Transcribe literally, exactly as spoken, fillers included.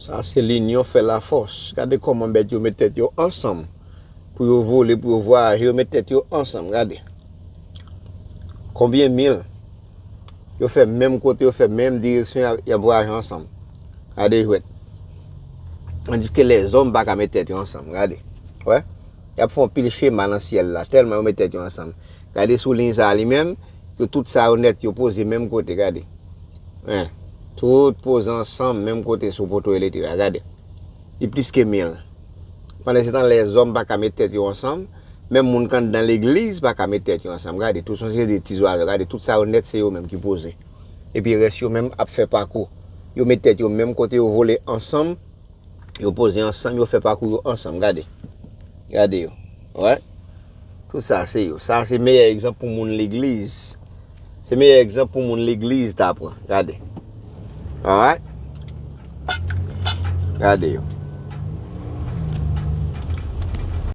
Sa se linyon fè lafòs. Gade kòman bèt yo met tèt yo ansanm. Pou yo vole, pou yo vwayaje, yo met tèt yo ansanm. Gade. Konbyen mil? Yo fè menm kote, yo fè menm direksyon, y ap, y ap vwayaje ansanm. Gade jwèt. Tandiske lèzòm pa ka met tèt yo ansanm. Gade. Wè? Y ap fè yon pil chema nan syèl la, tèlman yo met tèt yo ansanm. Gade sou liy sa a li menm, yo tout sa yo nèt, yo poze menm kote, gade. Hein. Tout poze ansanm, menm kote sou poto elektrik la, gade. Li plis ke mil. Pandan se tan, lèzòm pa ka met tèt yo ansanm, menm moun k anndan legliz pa ka met tèt yo ansanm. Gade, tout se yon seri de ti zwazo, gade, tout sa yo nèt, se yo menm ki poze. Epi rès yo menm ap fè pakou. Yo met tèt yo menm kote, yo vole ansanm, yo poze ansanm, yo fè pakou yo ansanm, gade. Gade yo. Wè. Tout sa se yo. Sa se meyè egzanp pou moun legliz. Se meyè egzanp pou moun legliz ta pran. Gade. Alright. Gade yo.